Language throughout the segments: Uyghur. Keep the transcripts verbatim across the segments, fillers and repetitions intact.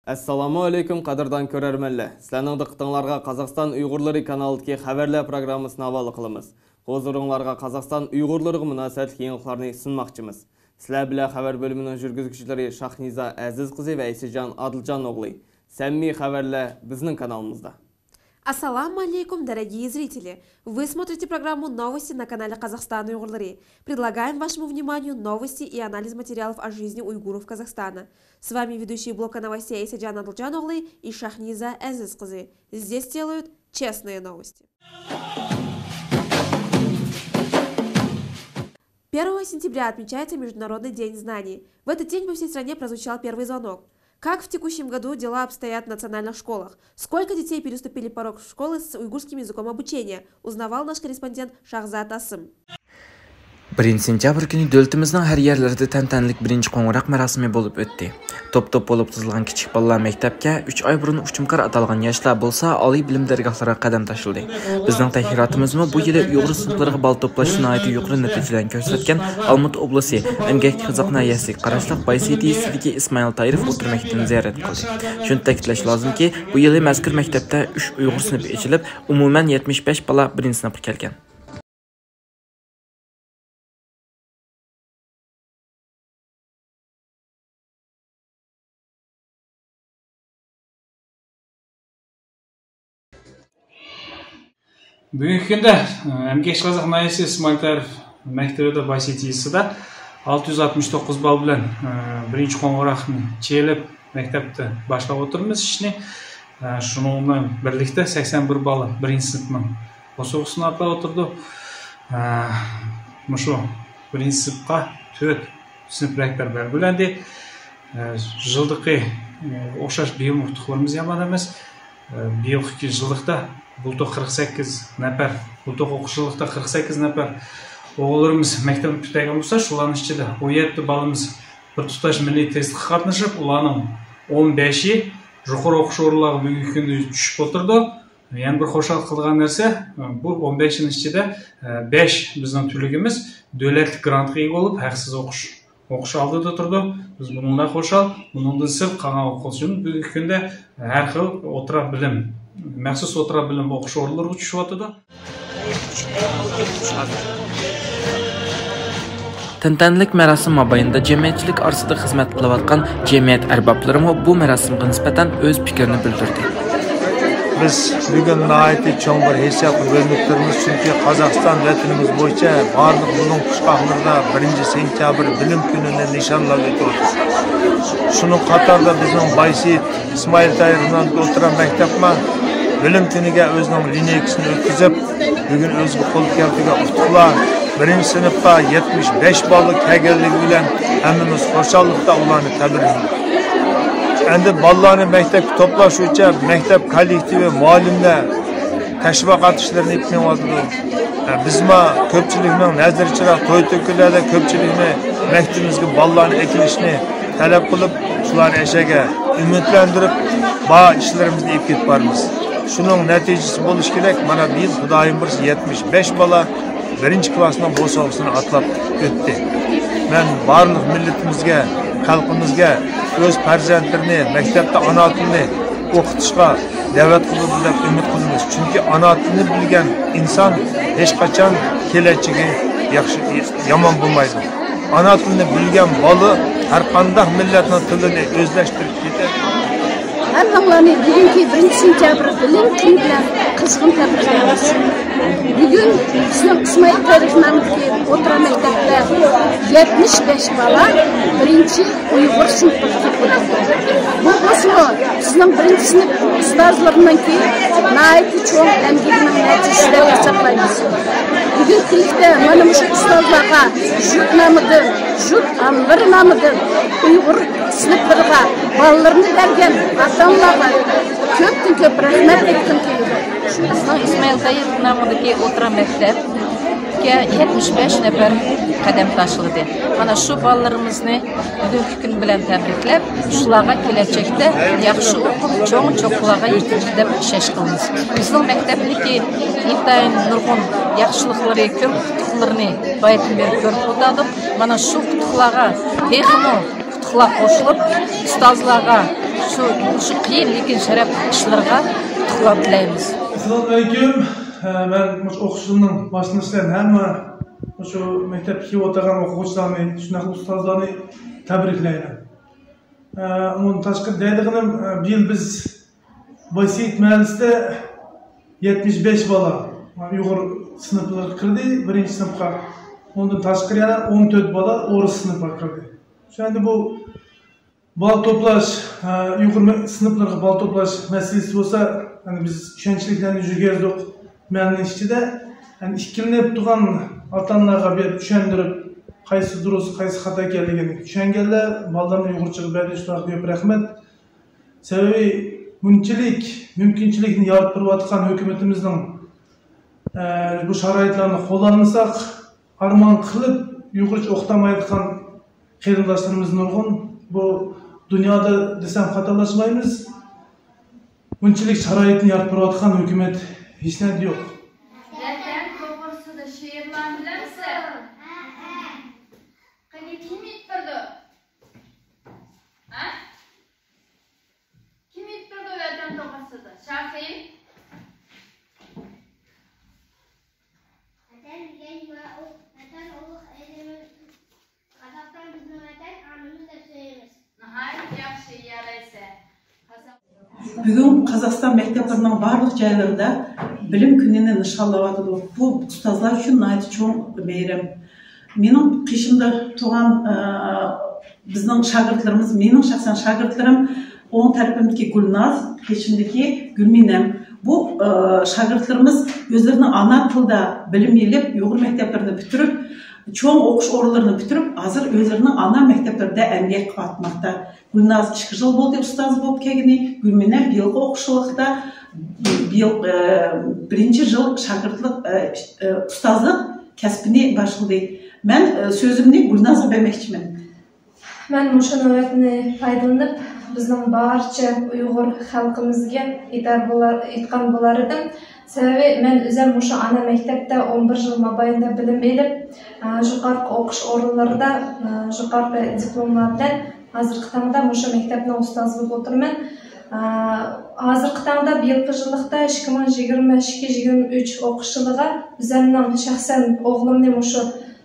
ئەسسالامۇ ئەلەيكۇم، قەدىردان كۆرەرمەنلەر! سىلەرنىڭ دىققىتىڭلارغا قازاقىستان ئۇيغۇرلىرى كانالىدىكى خەۋەرلەر پروگراممىسىنى ھاۋالە قىلىمىز. ھۇزۇرۇڭلارغا قازاقىستان ئۇيغۇرلىرىغا مۇناسىۋەتلىك يېڭىلىقلارنى سۇنماقچىمىز. سىلەر بىلەن خەۋەر بۆلۈمىنىڭ يۈرگۈزگۈچىلىرى شاھنىزا ئەزىز قىزى ۋە ئەيسىجان ئادىلجان ئوغلى. سەمىمىي خەۋەرلەر بىزنىڭ كانالىمىزدا. Ассаламу алейкум, дорогие зрители! Вы смотрите программу «Новости» на канале «Казахстан Уйгурлары». Предлагаем вашему вниманию новости и анализ материалов о жизни уйгуров Казахстана. С вами ведущие блока новостей Айсаджан Адлджан оглы и Шахниза Азиз кызы. Здесь делают честные новости. Первого сентября отмечается Международный день знаний. В этот день по всей стране прозвучал первый звонок. Как в текущем году дела обстоят в национальных школах? Сколько детей переступили порог школы с уйгурским языком обучения? Узнавал наш корреспондент Шахзат Асым. بىرىنچى سېنتيابىر كۈنى دۆلىتىمىزنىڭ ھەر يەرلىرىدە تەنتەنىلىك بىرىنچى قوڭغۇراق مەراسىمى بولۇپ ئۆتتى. توپ-توپ بولۇپ تىزىلغان كىچىك بالىلار مەكتەپكە، ئۈچ ئاي بۇرۇن ئۇچۇمكار ئاتالغان ياشلار بولسا ئالىي بىلىم دەرگاھلىرىغا قەدەم تاشلىدى. بىزنىڭ تەشكىلاتىمىزمۇ بۇ يىلى ئۇيغۇر سىنىپلىرىغا بالا توپلاشتا ناھايىتى يۇقىرى نەتىجىلەرنى كۆرسەتكەن ئالمۇتا ئوبلاستى ئەمگەك قازاق ناھىيەسىگە قاراشلىق بايسېتى يېزىسىدىكى ئىسمائىل تايىروف ئوتتۇرا مەكتىپىنى زىيارەت قىلدى. شۇنى تەكىتلەش لازىمكى، بۇ يىلى مەزكۇر مەكتەپتە ئۈچ ئۇيغۇر سىنىپى ئېچىلىپ، ئومۇمەن يەتمىش بەش بالا بىرىنچى سىنىپقا كەلگەن. بۈگۈنكى كۈندە، ئە، ئەمگەك قازاق ناھىيەسى ئىسمائىل تايىروف مەكتىۋىدە بايسېتى يېزىسىدا ئالتە يۈز ئاتمىش توققۇز بال بىلەن، ئە، بىرىنچى قوڭغۇراقنى چېلىپ، مەكتەپتە باشلاپ ئولتۇرىمىز ئىشنى. ئە، شۇنىڭ بىلەن بىرلىكتە سەكسەن بىر بالا بىرىنچى سىنىپنىڭ بوسۇغىسىنى ئاتلاپ ئولتۇرىدۇ. ئە، مۇشۇ بىرىنچى سىنىپقا تۆت سىنىپ رەھبەر بەلگىلەندى. ئە، يىلدىكى، ئە، ئوخشاش بىيۇم ئۇتۇقلىرىمىز يامان ئەمەس. ئە، بىيۇقى يىللىقتا بۇلتۇر قىرىق سەككىز نەپەر، بۇلتۇر ئوقۇش يىللىقتا قىرىق سەككىز نەپەر ئوغۇللىرىمىز مەكتەپنى پۈتتۈرگەن بولسا، شۇلارنىڭ ئىچىدە ئون يەتتە بالىمىز بىر تۇتاش مىللىي تېستقا قاتنىشىپ، ئۇلارنىڭ ئون بەشى يۇقىرى ئوقۇش ئورۇنلارغا بۈگۈنكى كۈندە چۈشۈپ ئولتۇرىدۇ. يەنە بىر خۇشال قىلىدىغان نەرسە، بۇ ئون بەشنىڭ ئىچىدە، بەش بىزنىڭ تۈلىكىمىز دۆلەتلىك گرانتقا ئىگە بولۇپ، ھەقسىز ئوقۇش، ئوقۇش ئالدىدا تۇرىدۇ. بىز بۇنىڭ بىلەن خۇشال. بۇنىڭدىن سىرت قالغان ئوقۇغۇچىمىز بۈگۈنكى كۈندە ھەر خىل ئوتتۇرا بىلىم، مەخسۇس ئوتتۇرا بىلىم ئوقۇش ئورۇنلىرىغا چۈشۈۋاتىدۇ. تەنتەنىلىك مەراسىم مابەينىدە جەمئىيەتچىلىك ئارىسىدا خىزمەت قىلىۋاتقان جەمئىيەت ئەربابلىرىمۇ بۇ مەراسىمغا نىسبەتەن ئۆز پىكرىنى بىلدۈردى. بىز بۈگۈن ناھايىتى چوڭ بىر ھېسسىياتنى بىلدۈرۈپ تۇرىمىز، چۈنكى قازاقىستان ۋەتىنىمىز بويىچە بارلىق بۇلۇڭ قىشقاقلىرىدا بىرىنچى سېنتيابىر بىلىم كۈنىنى نىشانلاپ ئۆتۈۋاتىدۇ. شۇنىڭ قاتارىدا بىزنىڭ بايسېيىت ئىسمائىل تايىر نامىدىكى ئوتتۇرا مەكتەپمۇ بىلىم كۈنىگە ئۆزىنىڭ لىنىيكىسىنى ئۆتكۈزۈپ، بۈگۈن ئۆزىگە قول كەلتۈرگەن ئۇتۇقلار، بىرىنچى سىنىپقا يەتمىش بەش بالىلىق كەلگەنلىكى بىلەن ھەممىمىز خۇشاللىقتا ئۇلارنى تەبرىكلىدۇق. ئەمدى بالىلارنى مەكتەپكە توپلاش بويىچە مەكتەپ كوللېكتىۋى، مۇئەللىملەر تەشۋىقات ئىشلىرىنى ئېلىپ مېڭىۋاتىدۇ. بىزمۇ كۆپچىلىكنىڭ نەزىرى چىراغ توي-تۆكۈنلەردە كۆپچىلىكنى مەكتىپىمىزگە بالىلارنى ئەكېلىشنى تەلەپ قىلىپ، شۇلارنى ئەشەگە ئۈمىدلەندۈرۈپ، بار ئىشلىرىمىزنى ئېلىپ كېتىپ بارىمىز. شۇنىڭ نەتىجىسى بولۇشى كېرەك، مانا بۇ يىل خۇدايىم بۇيرۇسا يەتمىش بەش بالا بىرىنچى كىلاسنىڭ بوسۇغىسىنى ئاتلاپ ئۆتتى. مەن بارلىق مىللىتىمىزگە، خەلقىمىزگە ئۆز پەرزەنتلىرىنى مەكتەپتە ئانا تىلىنى ئوقۇتۇشقا دەۋەت قىلىدۇ دەپ ئۈمىد قىلىمىز. چۈنكى ئانا تىلنى بىلگەن ئىنسان ھېچقاچان كېلەچىكى ياخشى، يامان بولمايدۇ. ئانا تىلنى بىلگەن بالا ھەر قانداق مىللەتنىڭ تىلىنى ئۆزلەشتۈرۈپ كېتىدۇ. ھەممىڭلارنى بۈگۈنكى بىرىنچى سېنتيابىر بىلىم كۈنى بىلەن قىزغىن تەبرىكلەيمىز. بۈگۈن بىزنىڭ ئىسمائىل تايىروف نامىدىكى ئوتتۇرا مەكتەپتە يەتمىش بەش بالا بىرىنچى ئۇيغۇر سىنىپىغا كىرىپ ئولتۇردى. بۇ بولسىمۇ بىزنىڭ بىرىنچى سىنىپ ئۇستازلىرىنىڭكى ناھايىتى چوڭ ئەمگىكىنىڭ نەتىجىسى دەپ ھېسابلايمىز. بۈگۈنكى كۈنلۈكتە مانا مۇشۇ ئۇستازلارغا يۇرت نامىدىن، يۇرت ئانىلىرى نامىدىن ئۇيغۇر سىنىپلىرىغا بالىلىرىنى بەرگەن ئاتا-ئانىلارغا كۆپتىن كۆپ رەھمەت ئېيتقۇم كېلىدۇ. بىزنىڭ ئىسمائىل تايىروف نامىدىكى ئوتتۇرا مەكتەپكە يەتمىش بەش نەپەر قەدەم تاشلىدى. مانا شۇ بالىلىرىمىزنى بۈگۈنكى كۈن بىلەن تەبرىكلەپ، شۇلارغا كېلەچەكتە ياخشى ئوقۇپ، چوڭ چوققىلارغا يېتىدۇ دەپ ئىشەنچ قىلىمىز. بىزنىڭ مەكتەپنىڭكى ئىنتايىن نۇرغۇن ياخشىلىقلىرى، كۆپ ئۇتۇقلىرىنى بايىتىن بېرى كۆرۈپ ئولتۇردۇق. مانا شۇ ئۇتۇقلارغا تېخىمۇ ئۇتۇقلار قوشۇلۇپ، ئۇستازلارغا شۇ، شۇ قىيىن، لېكىن شەرەپلىك ئىشلىرىغا ئىقتىدار تىلەيمىز. ئەسسالامۇ ئەلەيكۇم. ئە، مەن مۇشۇ ئوقۇش يىلىنىڭ باشلىنىشى بىلەن ھەممە مۇشۇ مەكتەپتىكى ئولتۇرغان ئوقۇغۇچىلارنى، شۇنداقلا ئۇستازلارنى تەبرىكلەيمەن. ئە، ئۇنىڭدىن تاشقىرى دەيدىغىنىم، ئە، بۇ يىل بىز بايسېيىت مەھەللىسىدە يەتمىش بەش بالا ئۇيغۇر سىنىپلىرىغا كىردى، بىرىنچى سىنىپقا. ئۇنىڭدىن تاشقىرى يەنە ئون تۆت بالا ئورۇس سىنىپىغا كىردى. شۇ ئەمدى بۇ بالا توپلاش، ئە، ئۇيغۇر مە-، سىنىپلىرىغا بالا توپلاش مەسىلىسى بولسا، يەنى بىز چۈشەنچىلىكلەرنى يۈرگۈزدۇق مەھەللىنىڭ ئىچىدە. يەنى ئىككىلىنىپ تۇرغان ئاتا-ئانىلارغا بىر چۈشەندۈرۈپ، قايسى دۇرۇس، قايسى خاتا ئىكەنلىكىنى چۈشەنگەنلەر، بالىلارنى ئۇيغۇرچىغا بەردى، شۇلارغا كۆپ رەھمەت. سەۋەبى، بۇنچىلىك مۇمكىنچىلىكنى يارىتىپ بېرىۋاتقان ھۆكۈمىتىمىزنىڭ، ئە، بۇ شارائىتلارنى قوللانمىساق، ئارمان قىلىپ ئۇيغۇرچە ئوقۇتالمايدىغان قېرىنداشلىرىمىز نۇرغۇن. بۇ دۇنيادا دېسەم خاتالاشمايمىز. بۇنچىلىك شارائىتنى يارىتىپ بېرىۋاتقان ھۆكۈمەت ھېچنەدە يوق. ۋەتەن توغرىسىدا شېئىرلارنى بىلەمسىز؟ قېنى، كىم ئېيتىپ بېرىدۇ؟ ھە؟ كىم ئېيتىپ بېرىدۇ ۋەتەن توغرىسىدا؟ شاخىل. ۋەتەن دېگەن ۋە ئۇ ۋەتەن ئۇلۇغ ئېلىمىز. قازاقىستان بىزنىڭ ۋەتەن، ئانىمىز دەپ سۆيىمىز. ناھايىتى ياخشى، يارايسەن. قازاق- بۈگۈن قازاقىستان مەكتەپلىرىنىڭ بارلىق جايلىرىدا بىلىم كۈنىنى نىشانلاۋاتىدۇ. بۇ ئۇستازلار ئۈچۈن ناھايىتى چوڭ بايرام. مېنىڭ قېشىمدا تۇرغان، ئە، بىزنىڭ شاگىرتلىرىمىز، مېنىڭ شەخسەن شاگىرتلىرىم، ئوڭ تەرىپىمدىكى گۈلناز، قېشىمدىكى گۈلمىنەم. بۇ، ئە، شاگىرتلىرىمىز ئۆزلىرىنىڭ ئانا تىلىدا بىلىم ئېلىپ، ئۇيغۇر مەكتەپلىرىنى پۈتتۈرۈپ، چوڭ ئوقۇش ئورۇنلىرىنى پۈتتۈرۈپ، ھازىر ئۆزلىرىنىڭ ئانا مەكتەپلىرىدە ئەمگەك قىلىۋاتماقتا. گۈلناز ئىككى يىل بولدى ئۇستاز بولۇپ كەلگىنى، گۈلمىنە بىيىلقى ئوقۇش يىللىقىدا، بىيىل، ئە، بىرىنچى يىل شاگىرتلىق، ئە، ئە، ئۇستازلىق كەسپىنى باشلىدى. مەن، ئە، سۆزۈمنى گۈلنازغا بەرمەكچىمەن. مەن مۇشۇ نۆۋەتنى پايدىلىنىپ، بىزنىڭ بارچە ئۇيغۇر خەلقىمىزگە ئېيتار بولار، ئېيتقان بولار ئىدىم. سەۋەبى، مەن ئۆزۈم مۇشۇ ئانا مەكتەپتە ئون بىر يىل مابەينىدە بىلىم ئېلىپ، ئە، يۇقىرىقى ئوقۇش ئورۇنلىرىدا، ئە، يۇقىرىقى دىپلوملار بىلەن ھازىرقى تاڭدا مۇشۇ مەكتەپنىڭ ئۇستازى بولۇپ ئولتۇرىمەن. ئە، ھازىرقى تاڭدا بىيىلقى يىللىقتا ئىككى مىڭ يىگىرمە ئىككى يىگىرمە ئۈچ ئوقۇش يىلىغا ئۆزۈمنىڭ شەخسەن ئوغلۇمنى مۇشۇ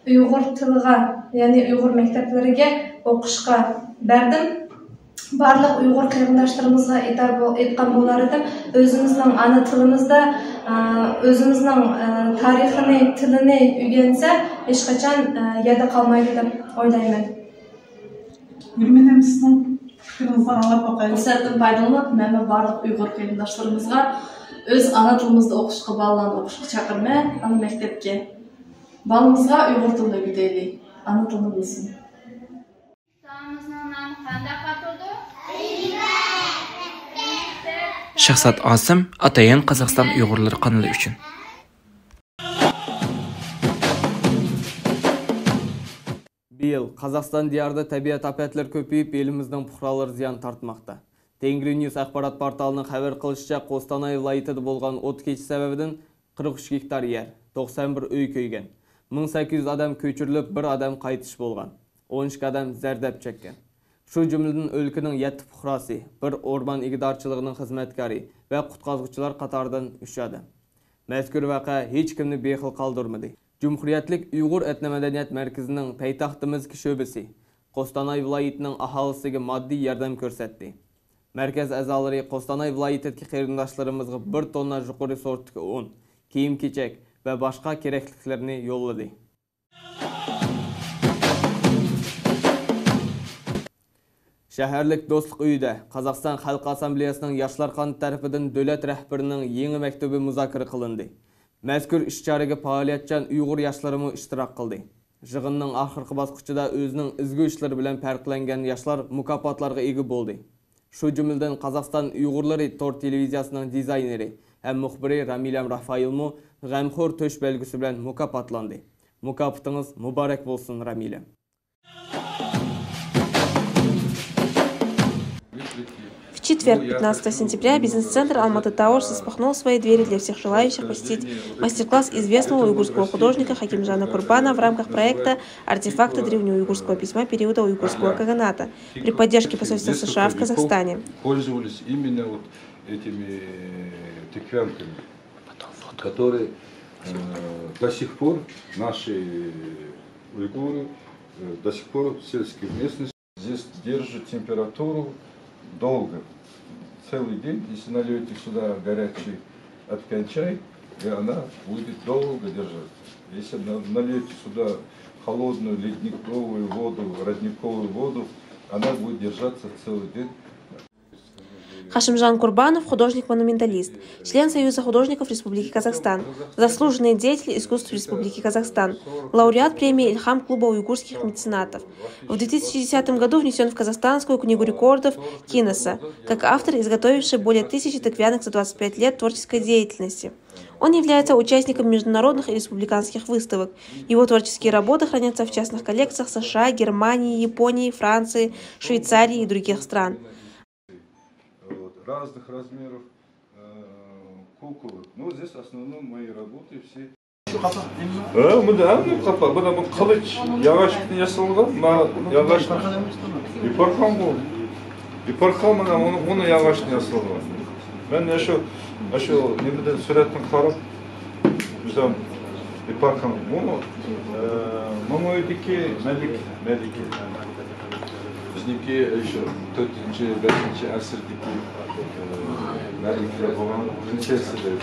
ئۇيغۇر تىلىغا، يەنى ئۇيغۇر مەكتەپلىرىگە ئوقۇشقا بەردىم. بارلىق ئۇيغۇر قېرىنداشلىرىمىزغا ئېيتار بو-، ئېيتقان بولار ئىدىم، ئۆزىمىزنىڭ ئانا تىلىمىزدا، ئە، ئۆزىمىزنىڭ، ئە، تارىخىنى، تىلىنى ئۆگەنسە، ھېچقاچان، ئە، يەردە قالمايدۇ دەپ ئويلايمەن. گۈلمىنەم، سىزنىڭ پىكرىڭىزنى ئاڭلاپ باقايلى. پۇرسەتتىن پايدىلىنىپ، مەنمۇ بارلىق ئۇيغۇر قېرىنداشلىرىمىزغا ئۆز ئانا تىلىمىزدا ئوقۇشقا، بالىلارنى ئوقۇشقا چاقىرىمەن، ئانا مەكتەپكە. بالىمىزغا ئۇيغۇر تىلىنى ئۆگىتەيلى، ئانا تىلىنى بىلسۇن. تائامىمىزنىڭ نامى قانداق ئاتىلىدۇ؟ شاھزات ئاسىم، ئاتايان قازاقىستان ئۇيغۇرلىرى قانىلى ئۈچۈن. بىيىل قازاقىستان دىيارىدا تەبىئەت ئاپەتلىرى كۆپىيىپ، ئېلىمىزنىڭ پۇقرالىرى زىيان تارتماقتا. تېنگرى نيۇس ئاخبارات پورتالىنىڭ خەۋەر قىلىشىچە، قوستاناي ۋىلايىتىدە بولغان ئوت كېچىسى سەۋەبىدىن قىرىق ئۈچ گېكتار يەر، توقسان بىر ئۆي كۆيگەن. مىڭ سەككىز يۈز ئادەم كۆچۈرۈلۈپ، بىر ئادەم قايتىش بولغان. ئون ئىككى ئادەم زەردەپ چەككەن. شۇ جۈملىدىن ئۆلكىنىڭ يەتتە پۇقراسى، بىر ئورمان ئىگىدارچىلىقىنىڭ خىزمەتكارى ۋە قۇتقازغۇچىلار قاتارىدىن ئۈچ ئادەم. مەزكۇر ۋەقە ھېچكىمنى بىخەۋەر قالدۇرمىدى. جۇمھۇرىيەتلىك ئۇيغۇر ئەتنە مەدەنىيەت مەركىزىنىڭ پايتەختىمىزدىكى شۆبىسى قوستاناي ۋىلايىتىنىڭ ئاھالىسىگە ماددىي ياردەم كۆرسەتتى. مەركەز ئەزالىرى قوستاناي ۋىلايىتىدىكى قېرىنداشلىرىمىزغا بىر توننا يۇقىرى سورتتىكى ئۇن، كىيىم-كېچەك ۋە باشقا كېرەكلىكلەرنى يوللىدى. شەھەرلىك دوستلۇق ئۆيىدە قازاقىستان خەلق ئاسسامبلېيەسىنىڭ ياشلار قانىتى تەرىپىدىن دۆلەت رەھبىرىنىڭ يېڭى مەكتۇبى مۇزاكىرە قىلىندى. مەزكۇر ئىش-چارىگە پائالىيەتچان ئۇيغۇر ياشلىرىمۇ ئىشتىراك قىلدى. يىغىننىڭ ئاخىرقى باسقۇچىدا ئۆزىنىڭ ئىزگۈ ئىشلىرى بىلەن پەرقلەنگەن ياشلار مۇكاپاتلارغا ئىگە بولدى. شۇ جۈملىدىن قازاقىستان ئۇيغۇرلىرى تور تېلېۋىزىيەسىنىڭ دىزاينېرى ھەم مۇخبىرى رامىلەم رافائېلمۇ غەمخور تۆش بەلگىسى بىلەن مۇكاپاتلاندى. مۇكاپاتىڭىز مۇبارەك بولسۇن، رامىلەم! كىچىك В четверг, пятнадцатого сентября, бизнес-центр Алматы Тауэрс распахнул свои двери для всех желающих посетить мастер-класс известного уйгурского художника Хакимжана Курбана в рамках проекта «Артефакты древнего уйгурского письма периода уйгурского каганата» при поддержке посольства С Ш А в Казахстане. Пользовались именно вот этими, э, тыквянками, которые, э, до сих пор наши уйгуры, э, до сих пор в сельской местности здесь держат температуру долго, целый день. Если нальете сюда горячий отпян чай, и она будет долго держаться. Если на-, нальете сюда холодную ледниковую воду, родниковую воду, она будет держаться целый день. Хашимжан Курбанов — художник-монументалист, член Союза художников Республики Казахстан, заслуженный деятель искусств Республики Казахстан, лауреат премии «Ильхам» Клуба уйгурских меценатов. В две тысячи десятом году внесён в Казахстанскую книгу рекордов Гиннесса как автор, изготовивший более тысячи тыквянок за двадцать пять лет творческой деятельности. Он является участником международных и республиканских выставок. Его творческие работы хранятся в частных коллекциях С Ш А, Германии, Японии, Франции, Швейцарии и других стран. Вот, разных размеров, э, куклы. Ну, здесь в основном мои работы все. Э, мында, э, мына қапа, мына бұл қылыш, яғаштан ясалған, мына яғаштан. Ипархан бұл. Ипархан мына оны, оны яғаштан ясалған. Мен ашу, ашу немеден суретін қарап, Bizden Ipar Khan, bunu, e, Manglay'daki Melik, Melik. Bizniki şu to'rtinchi, beshinchi asrdagi, e, Meliklar bo'lgan prinsessalar.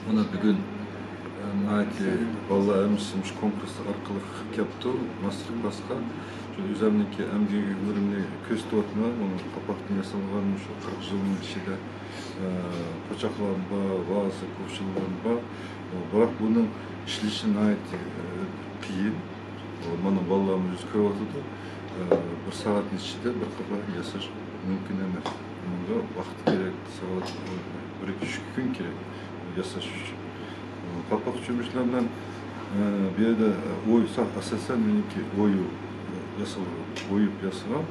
Buni bugun, e, naki bolalar shu konkurs orqali kelibdi, master klassga. Shu o'zimniki amgi o'g'limni ko'rsatyapman, buni papaqdan yasalgan shu qirq yilning ichida. Ee, pochoqlarım bar, vaza, kovşunlarım bar. Biroq buning ishlashi nihoyat, e, qiyin. Mana bolalarimiz o'zi ko'ryotidi. Ee, bir soatni ichida bir qapa yasash mumkin emas. Bunga vaqt kerak, soat, e, bir ikki uch kun kerak yasash uchun. Ee, Papoq cho'michlar bilan, e, bu yerda, e, o'y, sa-, asosan meniki o'yu, e, yasalgan, o'yib yasalgan.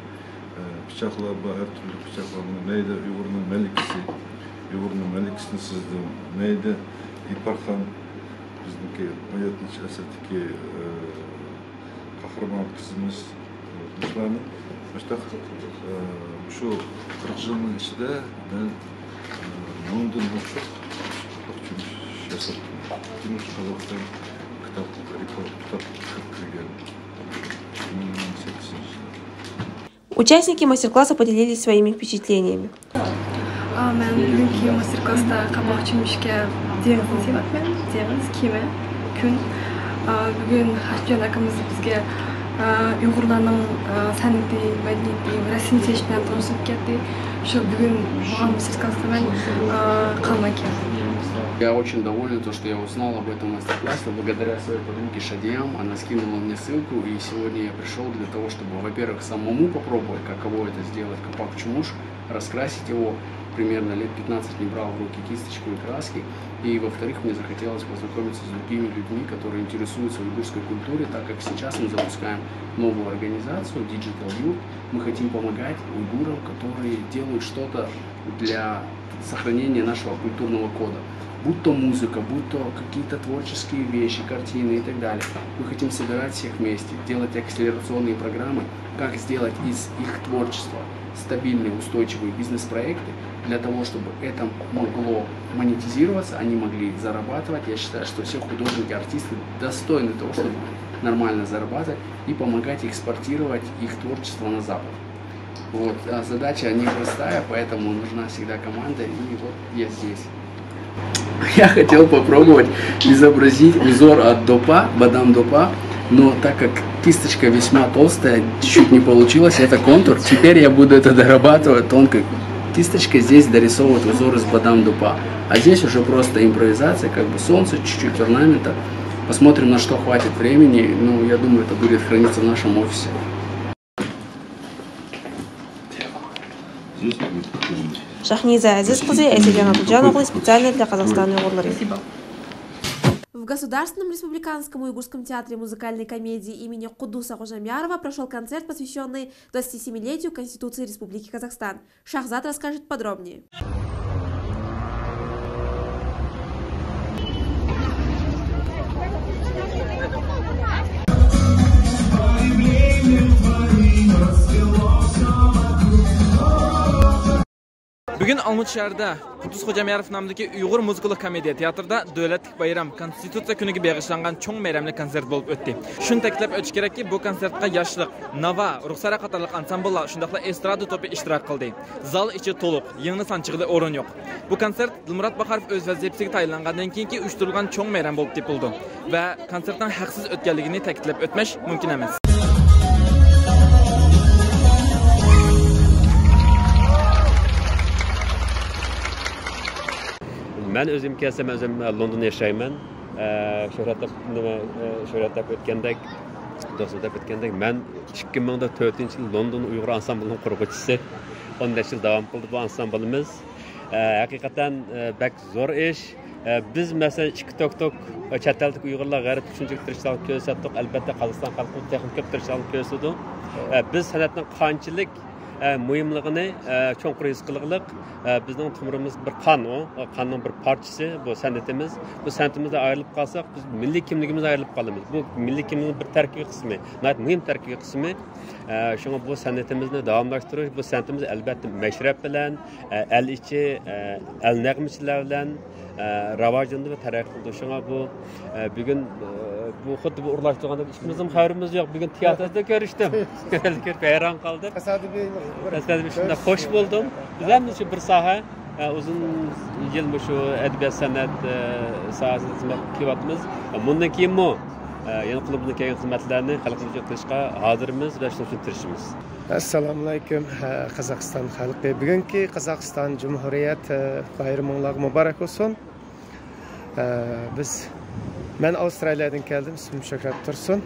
Ee, pichoqlar bor, har turli pichoqlar. Mana mayda Uyg'urning malikasi, Uyg'urning malikasini chizdim. Mayda Iparxon, bizniki o'n yettinchi asrdagi, e, qahramon qizimiz, e, bizlarni. Mustaq, e, shu qirq yilning ichida men, e, mingdan ortiq cho'mich yasatdim. Butun Qozog'iston kitob, rekord kitob kirib kirgan. Ikki ming o'n sakkizinchi yil. Участники мастер-класса поделились своими впечатлениями. А, مەن بۈگۈنكى ماستېر كلاستا قاپاق چۆمۈچكە دېڭىزنى سېلىۋاتىمەن. دېڭىز، كېمە، كۈن. А, بۈگۈن ھاشىمجان ئاكىمىز بىزگە، ئا، ئۇيغۇرلارنىڭ، ئا، سەنئىتى، مەدەنىيىتى، رەسىم سېلىش بىلەن تونۇشتۇرۇپ كەتتى. شۇ بۈگۈن بولغان ماستېر كلاستا مەن، ئا، قالماي كەلدىم. Я очень доволен, то, что я узнал об этом мастер-классе благодаря своей подруге Шадиям. Она скинула мне ссылку, и сегодня я пришел для того, чтобы, во-первых, самому попробовать, каково это сделать капак-чумуш, раскрасить его. Примерно лет пятнадцать не брал в руки кисточку и краски. И, во-вторых, мне захотелось познакомиться с другими людьми, которые интересуются уйгурской культурой, так как сейчас мы запускаем новую организацию, Digital Youth. Мы хотим помогать уйгурам, которые делают что-то для сохранения нашего культурного кода. Будь то музыка, будь то какие-то творческие вещи, картины и так далее. Мы хотим собирать всех вместе, делать акселерационные программы, как сделать из их творчества стабильные, устойчивые бизнес-проекты, для того, чтобы это могло монетизироваться, они могли зарабатывать. Я считаю, что все художники, артисты достойны того, чтобы нормально зарабатывать и помогать экспортировать их творчество на Запад. Вот, а задача непростая, поэтому нужна всегда команда, и вот я здесь. Я хотел попробовать изобразить узор от допа, бадам допа, но так как кисточка весьма толстая, чуть-чуть не получилось, это контур. Теперь я буду это дорабатывать тонкой кисточкой, здесь дорисовывать узор из бадам допа. А здесь уже просто импровизация, как бы солнце, чуть-чуть орнамента. Посмотрим, на что хватит времени. Ну, я думаю, это будет храниться в нашем офисе. Шахниза Азиз кызы, Эсегян Абуджан оглы, специально для Казахстана уйгурлары. В Государственном республиканском уйгурском театре музыкальной комедии имени Кудуса Хожамярова прошёл концерт, посвящённый двадцатисемилетию Конституции Республики Казахстан. Шахзад расскажет подробнее. بۈگۈن ئالمۇتا شەھىرىدە قۇددۇس خوجامياروف نامىدىكى ئۇيغۇر مۇزىكىلىق كومېدىيە تىياتىرىدا دۆلەتلىك بايرام، كونستىتۇتسىيە كۈنىگە بېغىشلانغان چوڭ مەيرەملىك كونسېرت بولۇپ ئۆتتى. شۇنى تەكىتلەپ ئۆتۈش كېرەككى، بۇ كونسېرتقا ياشلىق، ناۋا، رۇخسارە قاتارلىق ئانسامبىللار، شۇنداقلا ئېسترادا توپى ئىشتىراك قىلدى. زال ئىچى تولۇق، يىڭنە سانچىغىلى ئورۇن يوق. بۇ كونسېرت دىلمۇرات باقاروف ئۆز ۋەزىپىسىگە تايىنلانغاندىن كېيىنكى ئۇيۇشتۇرۇلغان چوڭ مەيرەم بولۇپ تېپىلىدۇ ۋە كونسېرتنىڭ ھەقسىز ئۆتكەنلىكىنى تەكىتلەپ ئۆتمەش مۇمكىن ئەمەس. مەن ئۆزۈم كەلسەم، ئۆزۈم لوندوندا ياشايمەن. ئە، شۆھرەت دەپ، نېمە، ئە، شۆھرەت دەپ ئۆتكەندەك، دوستلار دەپ ئۆتكەندەك، مەن ئىككى مىڭ تۆتىنچى يىل لوندون ئۇيغۇر ئانسامبىلىنىڭ قۇرغۇچىسى. ئون بەش يىل داۋام قىلدى بۇ ئانسامبىلىمىز. ئە، ھەقىقەتەن، ئە، بەك زور ئىش. ئە، بىز، مەسىلەن، ئىككى توك توك، ئە، چەت ئەلدىكى ئۇيغۇرلار غەربتە شۇنچىلىك تىرىشچانلىق كۆرسەتتۇق. ئەلبەتتە، قازاقىستان خەلقىمۇ تېخىمۇ كۆپ تىرىشچانلىق كۆرسىتىدۇ. ئە، بىز سەنئەتنىڭ قانچىلىك، ئە، مۇھىملىقىنى، ئە، چوڭقۇر ھېس قىلغىلىق. ئە، بىزنىڭ تومۇرىمىز بىر قان ئۇ. قاننىڭ بىر پارچىسى بۇ سەنئىتىمىز. بۇ سەنئىتىمىزدىن ئايرىلىپ قالساق، بىز مىللىي كىملىكىمىزدىن ئايرىلىپ قالىمىز. بۇ مىللىي كىملىكنىڭ بىر تەركىبىي قىسمى، ناھايىتى مۇھىم تەركىبىي قىسمى. ئە، شۇڭا بۇ سەنئىتىمىزنى داۋاملاشتۇرۇش، بۇ سەنئىتىمىز ئەلبەتتە مەشرەپ بىلەن، ئە، ئەل ئىچى، ئە، ئەل نەغمىچىلەر بىلەن، ئە، راۋاجلىنىدۇ ۋە تەرەققىي قىلىدۇ. شۇڭا بۇ، ئە، بۈگۈن، ئە، بۇ خۇددى بۇ ئۇرۇلاشتۇرغاندەك ئىككىمىزنىڭ خەۋىرىمىز يوق. بۈگۈن تىياتىردا كۆرۈشتۈم. كۆرۈپ ھەيران قالدىم. تاسادىپىي بىر تاسادىپىي شۇنداق كۆرۈش. خوش بولدۇم. بىز ھەممە شۇ بىر ساھە، ئە، ئۇزۇن يىل مۇشۇ ئەدەبىيات، سەنئەت، ئە، ساھەسىدە خىزمەت قىلىۋاتىمىز. ئە، مۇندىن كېيىنمۇ، ئە، يەنە قولىمىزدىن كەلگەن خىزمەتلەرنى خەلقىمىز ئۈچۈن قىلىشقا ھازىرمىز ۋە شۇنىڭ ئۈچۈن تىرىشىمىز. ئەسسالامۇئەلەيكۇم، ئە، قازاقىستان خەلقى. بۈگۈنكى قازاقىستان جۇمھۇرىيەت، ئە، بايرىمىڭلارغا مۇبارەك بولسۇن. ئە، بىز، مەن ئاۋسترالىيەدىن كەلدىم، ئىسمىم شۆھرەت تۇرسۇن.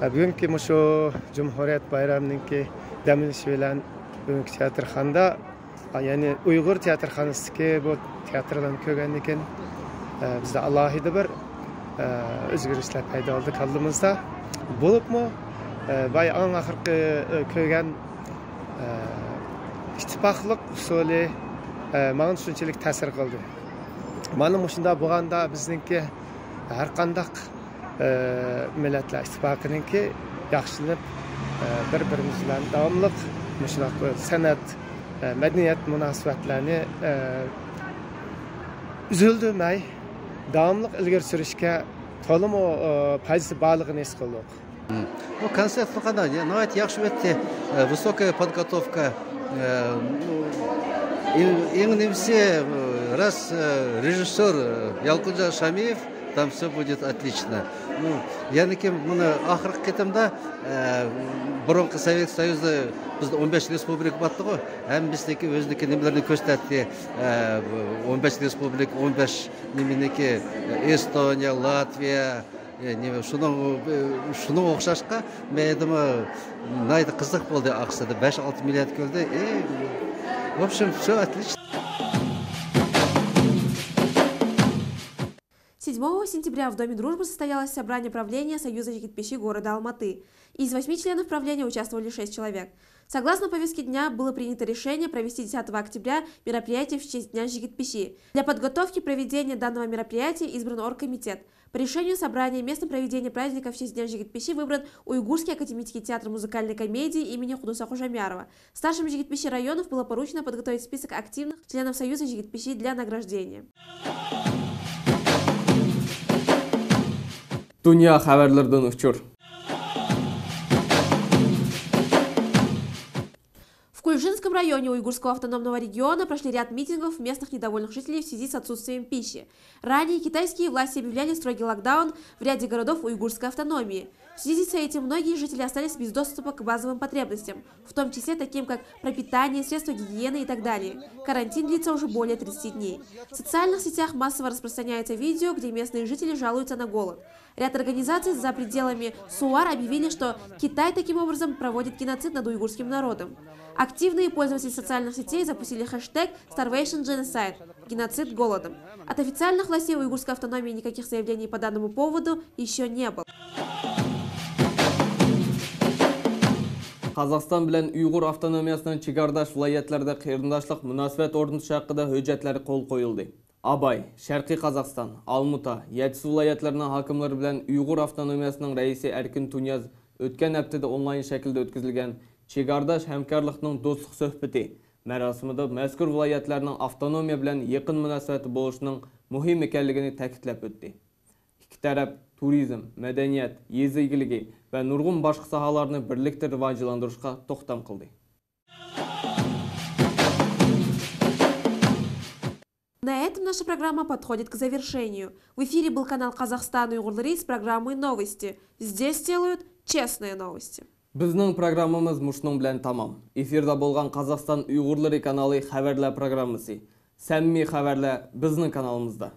ئە، بۈگۈنكى مۇشۇ جۇمھۇرىيەت بايرىمىنىڭكى دەم ئېلىشى بىلەن بۈگۈنكى تىياتىرخانىدا، ئە، يەنى ئۇيغۇر تىياتىرخانىسىدىكى بۇ تىياتىرلارنى كۆرگەندىن كېيىن، ئە، بىزدە ئالاھىدە بىر، ئە، ئۆزگىرىشلەر پەيدا بولدى كاللىمىزدا. بولۇپمۇ، ئە، بايا ئەڭ ئاخىرقى، ئە، كۆرگەن، ئە، ئىتتىپاقلىق ئۇسۇلى، ئە، ماڭا شۇنچىلىك تەسىر قىلدى. مانا مۇشۇنداق بولغاندا بىزنىڭكى ھەرقانداق، ئە، مىللەتلەر ئىتتىپاقىنىڭكى ياخشىلىنىپ، ئە، بىر-بىرىمىز بىلەن داۋاملىق مۇشۇنداق سەنئەت، ئە، مەدەنىيەت مۇناسىۋەتلەرنى، ئە، ئۈزۈلدۈرمەي داۋاملىق ئىلگىرى سۈرۈشكە تولىمۇ، ئە، پايدىسى بارلىقىنى ھېس قىلدۇق. بۇ كونسېرت قانداق؟ يا، ناھايىتى ياخشى ئۆتتى. ئە، ۋىسوكايا پودگوتوۋكا. ئە، ئەڭ، ئەڭ نېمىسى، ئە، راست، ئە، رېژىسسور، ئە، يالقۇنجان شامىيېف، там всё будет отлично. Ну، يەنىكى مانا ئاخىرقى قېتىمدا، ئە، بۇرۇنقى سوۋېت سويۇزدا بىزدە ئون بەش رېسپۇبلىكا بارتىغۇ، ھەممىسىنىڭكى ئۆزىنىڭكى نېمىلىرىنى كۆرسەتتى. ئە، ئون بەش رېسپۇبلىكا، ئون بەش نېمىنىڭكى، ئېستونىيە، لاتۋىيە، ئە، نېمە، شۇنىڭ، ئە، شۇنىڭغا ئوخشاشقا، مەيدىمۇ ناھايىتى قىزىق بولدى ئاقسىدا، بەش-ئالتە مىليارد كۆلدى. ئى، в общем, всё отлично. Седьмого сентября в Доме дружбы состоялось собрание правления Союза жигит-пиши города Алматы. Из восьми членов правления участвовали шесть человек. Согласно повестке дня, было принято решение провести десятого октября мероприятие в честь Дня жигит-пиши. Для подготовки проведения данного мероприятия избран оргкомитет. По решению собрания местом проведения праздника в честь Дня жигит-пиши выбран Уйгурский академический театр музыкальной комедии имени Кудуса Хожамярова. Старшим жигит-пиши районов было поручено подготовить список активных членов Союза жигит-пиши для награждения. دۇنيا خەۋەرلىرىدىن ئۇچۇر. В Кульжинском районе Уйгурского автономного региона прошли ряд митингов местных недовольных жителей в связи с отсутствием пищи. Ранее китайские власти объявляли строгий локдаун в ряде городов Уйгурской автономии. В связи с этим многие жители остались без доступа к базовым потребностям, в том числе таким как пропитание, средства гигиены и так далее. Карантин длится уже более тридцати дней. В социальных сетях массово распространяется видео, где местные жители жалуются на голод. Ряд организаций за пределами СОАР объявили, что Китай таким образом проводит геноцид над уйгурским народом. Активные пользователи социальных сетей запустили хэштег Starvation Genocide, геноцид голодом. От официальных властей Уйгурской автономии никаких заявлений по данному поводу еще не было. قازاقىستان بىلەن ئۇيغۇر ئاپتونومىيەسىنىڭ چېگراداش ۋىلايەتلىرىدە قېرىنداشلىق مۇناسىۋەت ئورنىتىش ھەققىدە ھۆججەتلەر قول قويۇلدى. ئاباي، شەرقىي قازاقىستان، ئالمۇتا، يەتىسى ۋىلايەتلىرىنىڭ ھاكىملىرى بىلەن ئۇيغۇر ئاپتونومىيەسىنىڭ رەئىسى ئەركىن تۇنىياز ئۆتكەن ھەپتىدە ئونلاين شەكىلدە ئۆتكۈزۈلگەن چېگراداش ھەمكارلىقنىڭ دوستلۇق سۆھبىتى مەراسىمىدا مەزكۇر ۋىلايەتلەرنىڭ ئاپتونومىيە بىلەن يېقىن مۇناسىۋەتتە بولۇشىنىڭ مۇھىم ئىكەنلىكىنى تەكىتلەپ ئۆتتى. ئىككى تەرەپ تۇرىزم، مەدەنىيەت، يېزا ئىگىلىكى ۋە نۇرغۇن باشقا ساھەلەرنى بىرلىكتە راۋاجلاندۇرۇشقا توختام قىلدى. На этом наша программа подходит к завершению. В эфире был канал Казахстан Уйгурлары с программой «Новости». Здесь делают честные новости. بىزنىڭ پروگراممىمىز مۇشۇنىڭ بىلەن تامام. ئېفىردا بولغان قازاقىستان ئۇيغۇرلىرى كانالى خەۋەرلەر پروگراممىسى. سەمىمىي خەۋەرلەر بىزنىڭ كانالىمىزدا.